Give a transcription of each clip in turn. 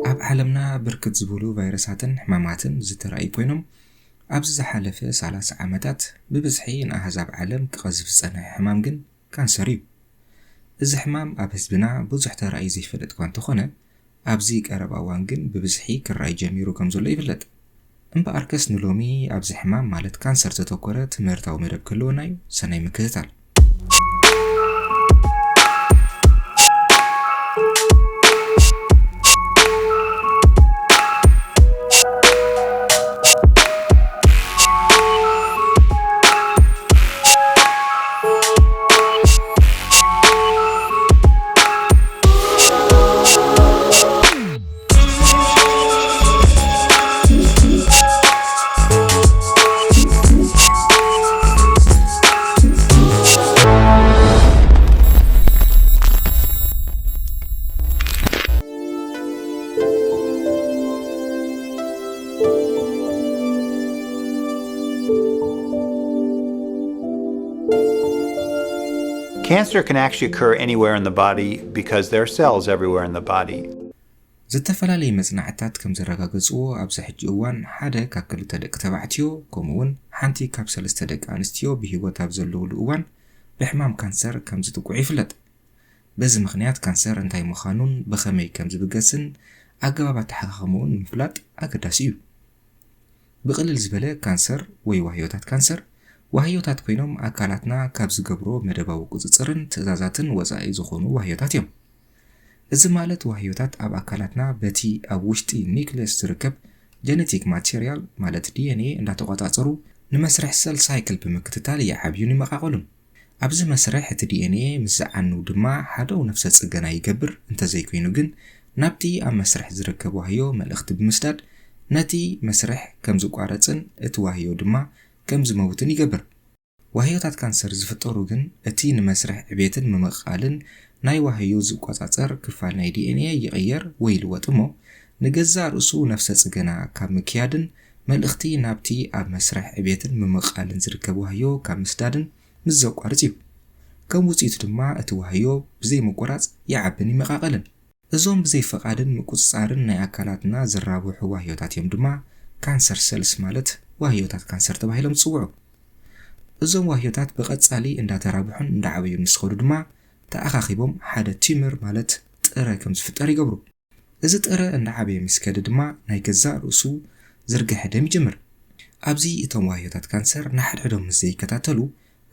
ኣብ ዓለምና ብርክት ዝበሉ ቫይረሳትን ሕማማትን ዝተራእዩ ኮይኖም፣ ኣብዚ ዝሓለፈ ሰላሳ ዓመታት ብብዝሒ ንኣህዛብ ዓለም ክቐዝፍ ዝጸንሐ ሕማም ግን ካንሰር እዩ። እዚ ሕማም ኣብ ህዝብና ብዙሕ ተራእዩ ዘይፈልጥ እኳ እንተኾነ፣ ኣብዚ ቀረባ እዋን ግን ብብዝሒ ክረኣይ ጀሚሩ ከም ዘሎ ይፍለጥ። እምበኣርከስ ንሎሚ ኣብዚ ሕማም ማለት ካንሰር ዘተኮረ ትምህርታዊ መደብ ክህልወና እዩ። ሰናይ ምክትታል። Cancer can actually occur anywhere in the body because there are cells everywhere in the body. ዝተፈላለዩ መጽናዕትታት ከም ዘረጋገጽዎ፣ ኣብዚ ሕጂ እዋን ሓደ ካብ ክልተ ደቂ ተባዕትዮ፣ ከምኡ እውን ሓንቲ ካብ ሰለስተ ደቂ ኣንስትዮ ብህይወት ኣብ ዘለውሉ እዋን ብሕማም ካንሰር ከም ዝጥቅዑ ይፍለጥ። በዚ ምኽንያት ካንሰር እንታይ ምዃኑን ብኸመይ ከም ዝብገስን ኣገባብ ኣተሓኻኽምኡን ምፍላጥ ኣገዳሲ እዩ። ብቕልል ዝበለ፣ ካንሰር ወይ ዋህዮታት ካንሰር ዋህዮታት ኮይኖም፣ ኣካላትና ካብ ዝገብሮ መደባዊ ቁጽጽርን ትእዛዛትን ወጻኢ ዝኾኑ ዋህዮታት እዮም። እዚ ማለት ዋህዮታት ኣብ ኣካላትና በቲ ኣብ ውሽጢ ኒክለስ ዝርከብ ጀነቲክ ማቴርያል ማለት ዲ ኤን ኤ እንዳተቖጻጸሩ ንመስርሕ ሰል ሳይክል ብምክትታል ይዓብዩን ይመቓቐሉን። ኣብዚ መስርሕ እቲ ዲ ኤን ኤ ምስ ዝዓኑ ድማ ሓደው ነፍሰ ጽገና ይገብር፣ እንተዘይኮይኑ ግን ናብቲ ኣብ መስርሕ ዝርከብ ዋህዮ መልእኽቲ ብምስዳድ ነቲ መስርሕ ከም ዝቋረጽን እቲ ዋህዮ ድማ ከም ዝመውትን ይገብር። ዋህዮታት ካንሰር ዝፍጠሩ ግን እቲ ንመስርሕ ዕቤትን ምምቕቓልን ናይ ዋህዮ ዝቆጻጸር ክፋል ናይ ዲ ኤን ኤ ይቕየር ወይ ይልወጥ እሞ፣ ንገዛእ ርእሱ ነፍሰ ጽገና ካብ ምክያድን መልእኽቲ ናብቲ ኣብ መስርሕ ዕቤትን ምምቕቓልን ዝርከብ ዋህዮ ካብ ምስዳድን ምስ ዘቋርጽ እዩ። ከም ውጽኢቱ ድማ እቲ ዋህዮ ብዘይ ምቁራጽ ይዓብን ይመቓቐልን። እዞም ብዘይ ፈቓድን ምቁጽጻርን ናይ ኣካላትና ዝራብሑ ዋህዮታት እዮም ድማ ካንሰር ሰልስ ማለት ዋህዮታት ካንሰር ተባሂሎም ዝጽውዑ። እዞም ዋህዮታት ብቐጻሊ እንዳተራብሑን እንዳዓበዩን ምስ ኸዱ ድማ ተኣኻኺቦም ሓደ ቲመር ማለት ጥረ ከም ዝፍጠር ይገብሩ። እዚ ጥረ እንዳዓበየ ምስ ከደ ድማ ናይ ገዛእ ርእሱ ዝርግሐ ደም ይጅምር። ኣብዚ እቶም ዋህዮታት ካንሰር ንሓድሕዶም ምስ ዘይከታተሉ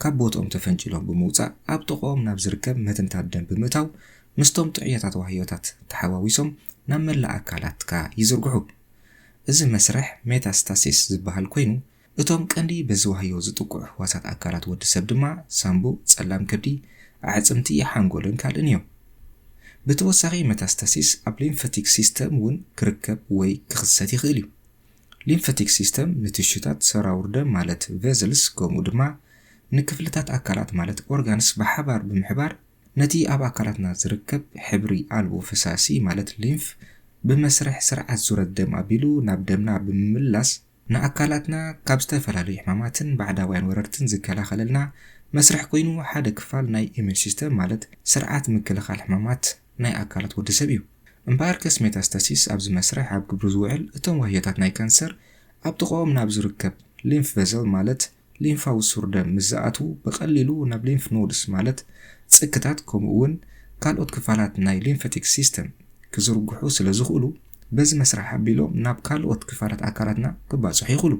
ካብ ቦትኦም ተፈንጭሎም ብምውጻእ ኣብ ጥቕኦም ናብ ዝርከብ መትንታት ደም ብምእታው ምስቶም ጥዕያታት ዋህዮታት ተሓዋዊሶም ናብ መላእ ኣካላትካ ይዝርግሑ። እዚ መስርሕ ሜታስታሲስ ዝበሃል ኮይኑ እቶም ቀንዲ በዚ ዋህዮ ዝጥቅዑ ህዋሳት ኣካላት ወዲ ሰብ ድማ ሳምቡእ፣ ጸላም ከብዲ፣ ኣዕጽምቲ፣ ሓንጎልን ካልእን እዮም። ብተወሳኺ ሜታስታሲስ ኣብ ሊምፈቲክ ሲስተም እውን ክርከብ ወይ ክኽሰት ይኽእል እዩ። ሊምፈቲክ ሲስተም ንትሹታት ሰራውር ደም ማለት ቨዝልስ ከምኡ ድማ ንክፍልታት ኣካላት ማለት ኦርጋንስ ብሓባር ብምሕባር ነቲ ኣብ ኣካላትና ዝርከብ ሕብሪ ኣልቦ ፈሳሲ ማለት ሊምፍ ብመስርሕ ስርዓት ዙረት ደም ኣቢሉ ናብ ደምና ብምምላስ ንኣካላትና ካብ ዝተፈላለዩ ሕማማትን ባዕዳውያን ወረርትን ዝከላኸለልና መስርሕ ኮይኑ ሓደ ክፋል ናይ ኢሚን ሲስተም ማለት ስርዓት ምክልኻል ሕማማት ናይ ኣካላት ወዲ ሰብ እዩ። እምበኣርከስ ሜታስታሲስ ኣብዚ መስርሕ ኣብ ግብሪ ዝውዕል እቶም ዋህዮታት ናይ ካንሰር ኣብ ጥቕኦም ናብ ዝርከብ ሊምፍ ቨዘል ማለት ሊምፋዊ ሱር ደም ምስ ዝኣትዉ ብቐሊሉ ናብ ሊምፍ ኖድስ ማለት ጽክታት ከምኡ እውን ካልኦት ክፋላት ናይ ሊምፈቲክ ሲስተም ክዝርግሑ ስለ ዝኽእሉ በዚ መስርሕ ኣቢሎም ናብ ካልኦት ክፋላት ኣካላትና ክባጽሑ ይኽእሉ።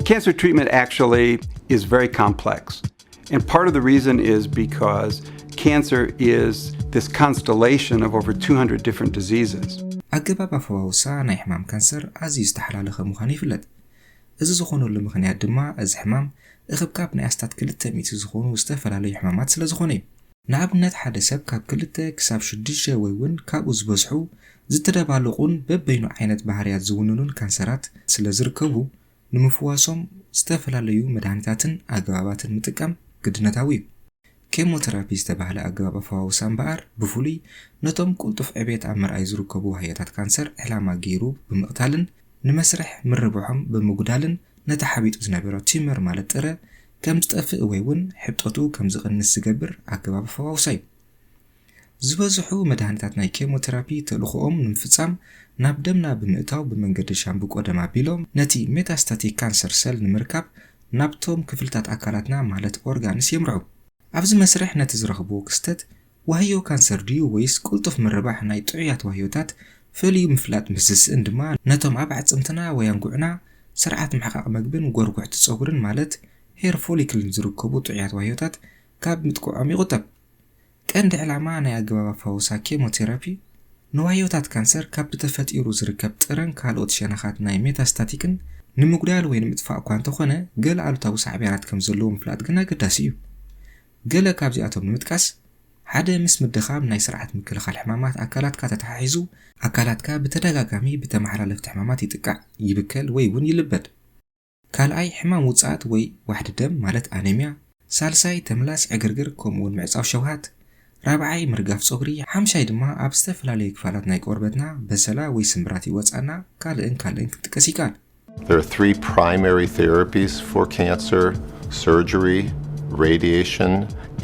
Cancer treatment actually is very complex. And part of the reason is because cancer is this constellation of over two hundred different diseases. ኣገባብ ኣፈዋውሳ ናይ ሕማም ካንሰር ኣዝዩ ዝተሓላለኸ ምዃኑ ይፍለጥ። እዚ ዝኾነሉ ምኽንያት ድማ እዚ ሕማም እኽብካብ ናይ ኣስታት ክልተ ሚእቲ ዝኾኑ ዝተፈላለዩ ሕማማት ስለ ዝኾነ እዩ። ንኣብነት ሓደ ሰብ ካብ ክልተ ክሳብ ሽዱሽተ ወይ እውን ካብኡ ዝበዝሑ ዝተደባለቑን በበይኑ ዓይነት ባህርያት ዝውንኑን ካንሰራት ስለ ዝርከቡ ንምፍዋሶም ዝተፈላለዩ መድሃኒታትን ኣገባባትን ምጥቃም ግድነታዊ እዩ። ኬሞቴራፒ ዝተባህለ ኣገባብ ኣፈዋውሳ እምበኣር ብፍሉይ ነቶም ቅልጡፍ ዕቤት ኣብ ምርኣይ ዝርከቡ ዋህዮታት ካንሰር ዕላማ ገይሩ ብምቕታልን ንመስርሕ ምርብሖም ብምጉዳልን ነቲ ሓቢጡ ዝነበረ ቲመር ማለት ጥረ ከም ዝጠፍእ ወይ እውን ሕብጠቱ ከም ዝቕንስ ዝገብር ኣገባብ ኣፈዋውሳ እዩ። ዝበዝሑ መድሃኒታት ናይ ኬሞቴራፒ ተልእኾኦም ንምፍጻም ናብ ደምና ብምእታው ብመንገዲ ሻምብቆ ደም ኣቢሎም ነቲ ሜታስታቲክ ካንሰር ሰል ንምርካብ ናብቶም ክፍልታት ኣካላትና ማለት ኦርጋንስ የምርሑ። ኣብዚ መስርሕ ነቲ ዝረኽብዎ ክስተት ዋህዮ ካንሰር ድዩ ወይስ ቅልጡፍ ምርባሕ ናይ ጥዑያት ዋህዮታት ፈልዩ ምፍላጥ ምስ ዝስእን ድማ ነቶም ኣብ ኣዕጽምትና ወይ ኣንጉዕና ስርዓት ምሕቃቕ መግብን ጎርጉሕቲ ጸጉርን ማለት ሄር ፎሊክልን ዝርከቡ ጥዑያት ዋህዮታት ካብ ምጥቅዖም ይቑጠብ። ቀንዲ ዕላማ ናይ ኣገባብ ኣፈዋውሳ ኬሞቴራፒ ንዋህዮታት ካንሰር ካብ ብተፈጢሩ ዝርከብ ጥረን ካልኦት ሸነኻት ናይ ሜታስታቲክን ንምጉዳል ወይ ንምጥፋእ እኳ እንተኾነ ገለ ኣሉታዊ ሳዕቤናት ከም ዘለዎ ምፍላጥ ግን ኣገዳሲ እዩ። ገለ ካብዚኣቶም ንምጥቃስ ሓደ ምስ ምድኻም ናይ ስርዓት ምክልኻል ሕማማት ኣካላትካ ተተሓሒዙ ኣካላትካ ብተደጋጋሚ ብተመሓላለፍቲ ሕማማት ይጥቃዕ፣ ይብከል ወይ እውን ይልበድ። ካልኣይ ሕማም ውጽኣት ወይ ዋሕዲ ደም ማለት ኣነሚያ፣ ሳልሳይ ተምላስ ዕግርግር ከምኡ እውን ምዕጻው ሸውሃት፣ ራብዓይ ምርጋፍ ጸጉሪ፣ ሓምሻይ ድማ ኣብ ዝተፈላለዩ ክፋላት ናይ ቆርበትና በሰላ ወይ ስምብራት ይወጽኣና ካልእን ካልእን ክትጥቀስ ይከኣል። There are three primary therapies for cancer: surgery, radiation,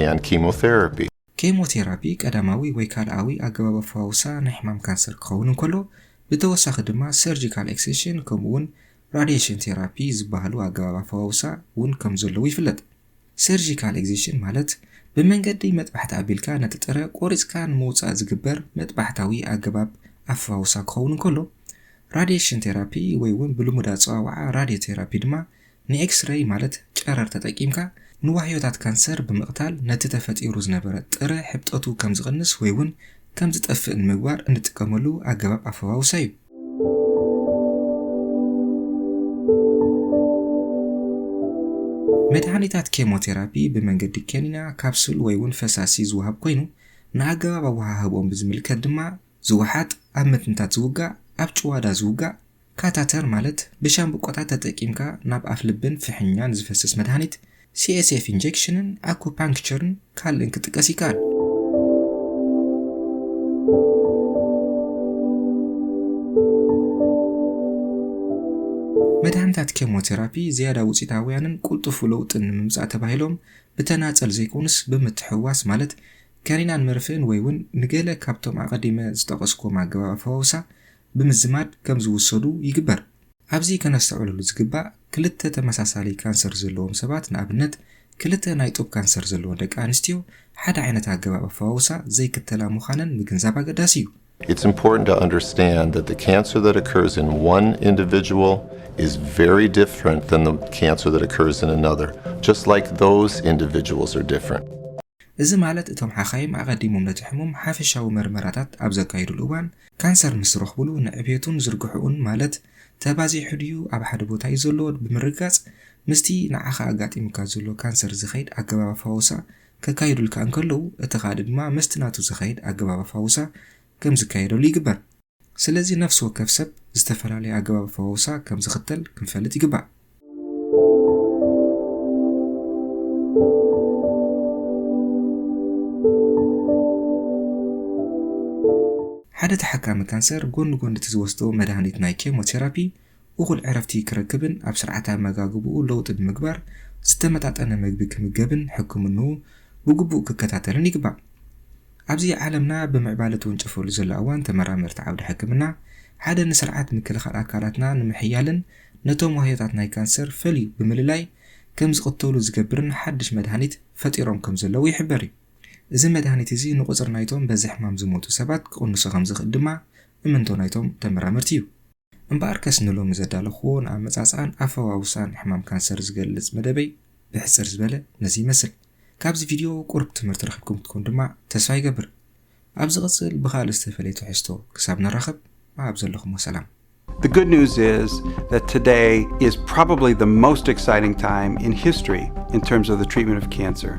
and chemotherapy. ኬሞቴራፒ ቀዳማዊ ወይ ካልኣዊ ኣገባብ ኣፈዋውሳ ናይ ሕማም ካንሰር ክኸውን እንከሎ ብተወሳኺ ድማ ሰርጂካል ኤክሲሽን ከምኡ እውን ራዲሽን ቴራፒ ዝበሃሉ ኣገባብ ኣፈዋውሳ እውን ከም ዘለዉ ይፍለጥ። ሰርጂካል ኤግዚሽን ማለት ብመንገዲ መጥባሕቲ ኣቢልካ ነቲ ጥረ ቆሪጽካ ንምውጻእ ዝግበር መጥባሕታዊ ኣገባብ ኣፈዋውሳ ክኸውን እንከሎ ራዲሽን ቴራፒ ወይ እውን ብልሙድ ኣጸዋውዓ ራድዮ ቴራፒ ድማ ንኤክስሬይ ማለት ጨረር ተጠቂምካ ንዋህዮታት ካንሰር ብምቕታል ነቲ ተፈጢሩ ዝነበረ ጥረ ሕብጠቱ ከም ዝቕንስ ወይ እውን ከም ዝጠፍእ ንምግባር እንጥቀመሉ ኣገባብ ኣፈዋውሳ እዩ። መድሃኒታት ኬሞቴራፒ ብመንገዲ ኬኒና፣ ካፕሱል ወይ እውን ፈሳሲ ዝወሃብ ኮይኑ ንኣገባብ ኣወሃህብኦም ብዝምልከት ድማ ዝወሓጥ፣ ኣብ ምትንታት ዝውጋእ፣ ኣብ ጭዋዳ ዝውጋእ፣ ካታተር ማለት ብሻምብቆታት ተጠቂምካ ናብ ኣፍ ልብን ፍሕኛን ዝፈስስ መድሃኒት፣ ሲኤስኤፍ ኢንጀክሽንን ኣኩፓንክቸርን ካልእን ክጥቀስ ይከኣል። መድሃኒታት ኬሞቴራፒ ዝያዳ ውፅኢታውያንን ቅልጡፉ ለውጥን ንምምፃእ ተባሂሎም ብተናፀል ዘይኮኑስ ብምትሕውዋስ ማለት ከኒናን መርፍእን ወይ እውን ንገለ ካብቶም ኣቐዲመ ዝጠቐስኩዎም ኣገባብ ኣፈዋውሳ ብምዝማድ ከም ዝውሰዱ ይግበር። ኣብዚ ከነስተውዕለሉ ዝግባእ ክልተ ተመሳሳሊ ካንሰር ዘለዎም ሰባት ንኣብነት ክልተ ናይ ጡብ ካንሰር ዘለወን ደቂ ኣንስትዮ ሓደ ዓይነት ኣገባብ ኣፈዋውሳ ዘይክተላ ምዃነን ምግንዛብ ኣገዳሲ እዩ። It's important to understand that the cancer that occurs in one individual is very different than the cancer that occurs in another, just like those individuals are different. እዚ ማለት እቶም ሓኻይም ኣቐዲሞም ነቲ ሕሙም ሓፈሻዊ መርመራታት ኣብ ዘካይዱሉ እዋን ካንሰር ምስ ረኽቡሉ ንዕብየቱን ዝርግሕኡን ማለት ተባዚሑ ድዩ ኣብ ሓደ ቦታ እዩ ዘሎ ብምርጋጽ ምስቲ ንዓኻ ኣጋጢሙካ ዘሎ ካንሰር ዝኸይድ ኣገባብ ኣፈዋውሳ ከካይዱልካ እንከለዉ እቲ ካልእ ድማ ምስቲ ናቱ ዝኸይድ ኣገባብ ኣፈዋውሳ ከም ዝካየደሉ ይግበር። ስለዚ ነፍሲ ወከፍ ሰብ ዝተፈላለየ ኣገባብ ኣፈዋውሳ ከም ዝኽተል ክንፈልጥ ይግባእ። ሓደ ተሓካሚ ካንሰር ጎኒ ጎኒ እቲ ዝወስዶ መድሃኒት ናይ ኬሞቴራፒ እኹል ዕረፍቲ ክረክብን ኣብ ስርዓተ ኣመጋግብኡ ለውጢ ብምግባር ዝተመጣጠነ መግቢ ክምገብን ሕክምንኡ ብግቡእ ክከታተልን ይግባእ። ኣብዚ ዓለምና ብምዕባለ ትውንጨፈሉ ዘላ እዋን ተመራመርቲ ዓውዲ ሕክምና ሓደ ንስርዓት ምክልኻል ኣካላትና ንምሕያልን ነቶም ዋህዮታት ናይ ካንሰር ፈልዩ ብምልላይ ከም ዝቕተሉ ዝገብርን ሓድሽ መድሃኒት ፈጢሮም ከም ዘለዉ ይሕበር እዩ። እዚ መድሃኒት እዚ ንቑጽሪ ናይቶም በዚ ሕማም ዝሞቱ ሰባት ክቕንሶ ከም ዝኽእል ድማ እምንቶ ናይቶም ተመራመርቲ እዩ። እምበኣርከስ ንሎሚ ዘዳለኹዎ ንኣመጻጽኣን ኣፈዋውሳን ሕማም ካንሰር ዝገልጽ መደበይ ብሕጽር ዝበለ ነዚ ይመስል። ካብዚ ቪድዮ ቁሩብ ትምህርቲ ረኺብኩም ክትኮኑ ድማ ተስፋ ይገብር። ኣብ ዝቕጽል ብኻልእ ዝተፈለየ ትሕዝቶ ክሳብ ንራኸብ ኣብ ዘለኹሞ ሰላም። The good news is that today is probably the most exciting time in history in terms of the treatment of cancer.